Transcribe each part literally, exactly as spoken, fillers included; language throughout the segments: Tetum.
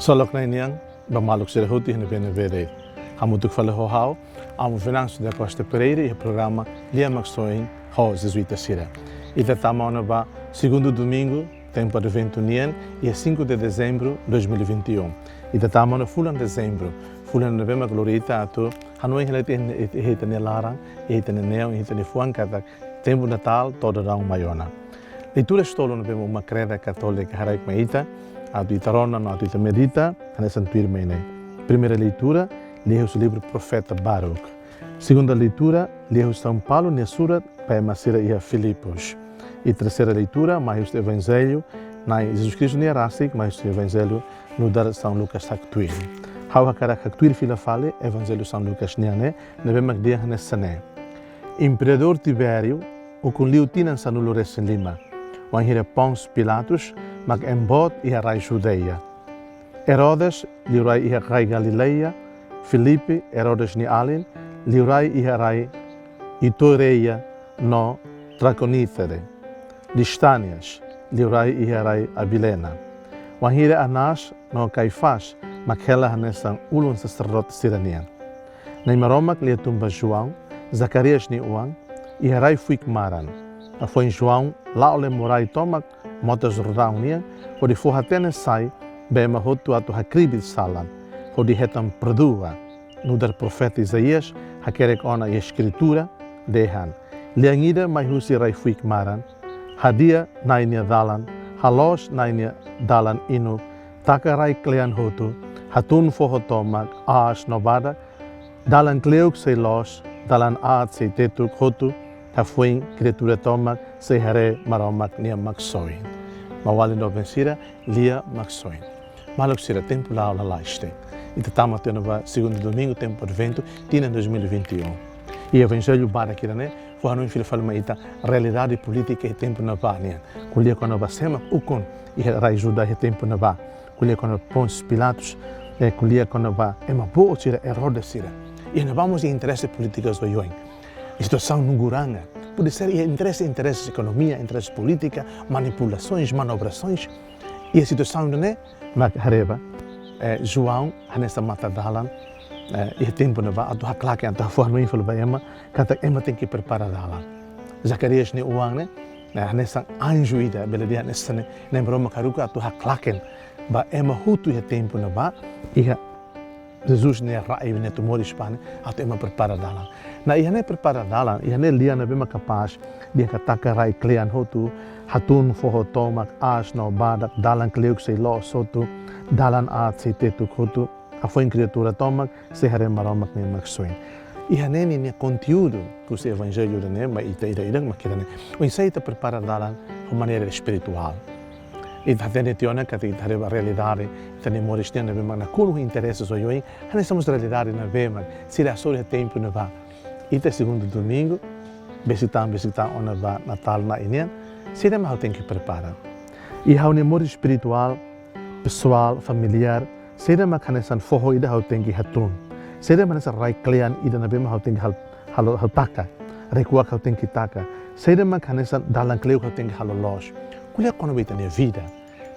Ksolok Na'i nian ba maluk sira hotu iha ne'ebé-ne'ebé de'it. Hamutuk fali ho ha'u, Amu Venâncio da Costa Pereira, iha programa Lia Maksoin ho Jezuita sira. Ita tama ona ba segundu domingu tempu Adventu nian, iha cinco de dezembro dois mil e vinte e um. Ita tama ona fulan Dezembru, fulan ne'ebé mak lori ita atu hanoin hela iha ita-nia laran, iha ita-nia neon, iha ita-nia fuan katak tempu Natál to'o daudaun mai ona. Leitura tolu ne'ebé mak Uma Kreda Katólika haraik mai ita atu ita rona no atu ita medita, hanesan tuirmai ne'e. Primeira leitura, liuhusi livru profeta Baruk. Segunda leitura, liuhusi São Paulo nia surat ba ema sira iha Filipus. I terseira leitura, mai husi Evanjellu Na'i Jesus Kristu nia rasik, mai husi Evanjellu nu'udar São Lucas haktuir. Ha'u hakarak haktuir fila fali Evanjellu São Lucas nian ne'e, ne'ebé mak dehan hanesan ne'e: Imperadór Tibério ukun liu tinan sanulu-resin-lima, wainhira Pons Pilatus mak ema boot iha rai Judeia. Herodes, liurai iha rai Galileia, Filipe, Herodes nia alin, liurai iha rai Itureia no Trakonítide, Listánias, liurai iha rai Abilena. Wainhira Anás no Kaifás mak hela hanesan ulun saserdote sira-nian. Na'i Maromak lia tun ba João, Zacarias nia oan, iha rai fuik maran. Hafoin João la'o lemorai tomak mota Jordaun nian, hodi fó-hatene sai ba ema hotu atu hakribi salan, hodi hetan perdua. Nu'udar profeta Isaías hakerek ona iha Eskritura, dehan: Lian ida mai husi rai fuik maran, hadi'a Na'i nia dalan, haloos Na'i nia dalan inuk, taka rai kle'an hotu, hatún foho tomak, aas no badak, dalan kle'uk sei loos, dalan aat sei tetuk hotu, hafoin kriatura tomak sei haree Maromak nia Maksoin. Maun-alin doben sira, Lia Maksoin. Maluk sira, tempu la'o lalais de'it. Ita tama tiha ona ba segundu domingu tempu Adventu, tinan dois mil e vinte e um. I Evanjellu badak ida-ne'e fó hanoin fila fali mai ita realidade polítika iha tempu ne'ebá nian. Ko'alia kona-ba sé mak ukun iha rai Judá iha tempu ne'ebá. Ko'alia kona-ba Pons Pilatus, eh, ko'alia kona-ba ema boot sira, Herodes sira. I ne'ebá mós iha interese polítika oioin. Situasaun nunguranga. Pode ser iha interese, interese ekonomia, interese polítika, manipulasoens, manobrasoens. Iha situasaun ida-ne'e mak haree ba, eh, João hanesan matan-dalan, eh, iha tempu ne'ebá atu haklaken, atu fó hanoin fali ba ema katak ema tenke prepara dalan. Zacarias nia oan ne'e, eh, hanesan anju ida, bele dehan hanesan ne'e, Na'i Maromak haruka atu haklaken ba ema hotu iha tempu ne'ebá, iha Jesus nia rai ne'e atu moris ba ne'e, atu ema prepara dalan. No iha ne'e prepara dalan, iha ne'e lian ne'ebé mak kapás, dehan katak taka rai kle'an hotu, hatún foho tomak, aas no badak, dalan kle'uk sei loos hotu, dalan aat sei tetuk hotu, hafoin kriatura tomak sei haree Maromak nia Maksoin. Iha ne'e ninia konteúdu husi Evanjellu ida-ne'e, mai ita ida-idak mak ida-ne'e. Oinsá ita prepara dalan ho maneira espirituál. Ita hatene tiha ona katak ita haree ba realidade, ita-nia moris nian ne'ebé mak nakonu ho interese oioin, hanesan mós realidade ne'ebé mak sira hasoru iha tempu ne'ebá. Ita segundu domingu, besik tan, besik tan ona ba Natál Na'i nian, saida mak ha'u tenke prepara. Iha ha'u-nia moris espirituál, pesoál, familiár, saida mak hanesan foho ida ha'u tenke hatún. Saida mak hanesan rai kle'an ida ne'ebé mak ha'u tenke hal-, halo, ha'u taka. Rai kuak ha'u tenke taka. Saida mak hanesan dalan kle'uk ha'u tenke halo loos. Ko'alia kona-ba ita-nia vida.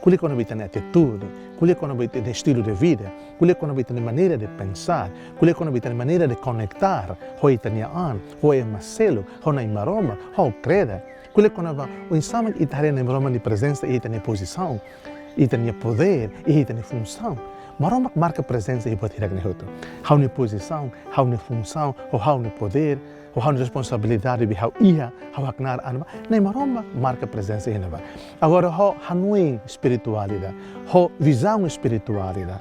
Ko'alia kona-ba ita-nia atitude. Ko'alia kona-ba ita-nia estilo de vida. Ko'alia kona-ba ita-nia maneira de pensar. Ko'alia kona-ba ita-nia maneira de konektar ho ita-nia an, ho ema seluk, ho Na'i Maromak, ho kreda. Ko'alia kona-ba oinsá mak ita haree Na'i Maromak nia prezensa iha ita-nia pozisaun, ita-nia podér, iha ita-nia funsaun. Maromak marka prezensa iha buat hirak-ne'e hotu. Ha'u-nia pozisaun, ha'u-nia funsaun, ho ha'u-nia podér, ho ha'u-nia responsabilidade ne'ebé ha'u iha, ha'u haknaar an ba, Na'i Maromak marka prezensa iha ne'ebá. Agora ho hanoin espirituál ida, ho vizaun espirituál ida,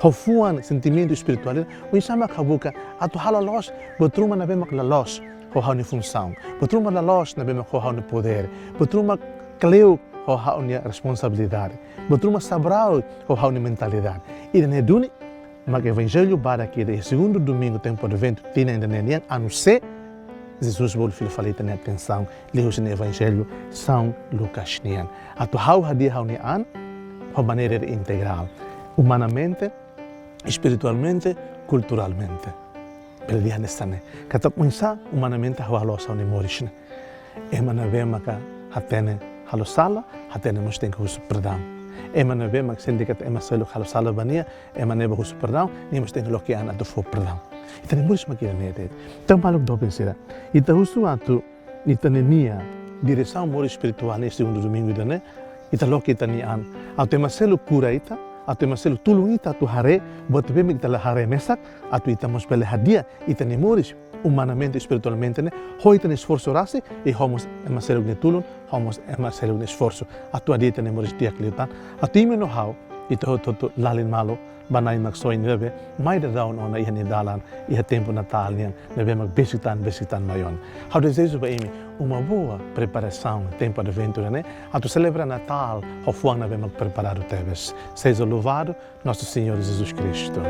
ho fuan sentimentu espirituál ida, oinsá mak ha'u buka atu halo loos buat ruma ne'ebé mak la loos ho ha'u-nia funsaun. Buat ruma la loos ne'ebé mak ho ha'u-nia podér. Buat ruma kle'uk ho ha'u-nia responsabilidade. Buat ruma sabraut ho ha'u-nia mentalidade. Ida-ne'e duni mak Evanjellu badak ida iha segundu domingu tempu Adventu tinan ida-ne'e nian, anu C, Jesus bolu fila fali ita-nia atensaun liuhusi nia Evanjellu São Lucas nian. Atu ha'u hadi'a ha'u-nia an ho maneira ida integrál. Umanamente, espiritualmente, kulturalmente. Bele dehan hanesan ne'e. Katak oinsá umanamente ha'u halo sá ha'u-nia moris ne'e. Ema ne'ebé maka hatene halo sala, hatene mós tenke husu perdaun. Ema ne'ebé mak sente katak ema seluk halo sala ba nia, ema ne'e bá husu perdaun, nia mós tenke loke an atu fó perdaun. Ita-nia moris mak ida-ne'e de'it. Entaun maluk doben sira, ita husu atu ita-nia nian, diresaun moris espirituál ne'e segundu domingu ida-ne'e, ita loke ita-nia an. Atu ema seluk kura ita, atu ema seluk tulun ita atu haree buat ne'ebé mak ita la haree mesak, atu ita mós bele hadi'a ita-nia moris umanamente, espiritualmente ne'e, ho ita-nia esforsu rasik, i ho mós ema seluk nia tulun, ho mós ema seluk nia esforsu. Atu hadi'a ita-nia moris di'ak liután. Atu imi no ha'u, ita hotu-hotu lalin malu ba Na'i Maksoin ne'ebé mai daudaun ona iha nia dalan, iha tempu Natál nian, ne'ebé mak besik tan, besik tan mai ona. Ha'u dezeja ba imi uma boa preparasaun tempu Adventu ne'e, atu selebra Natál ho fuan ne'ebé mak preparadu tebes. Seja louvado Nosso Senhor Jesus Cristo.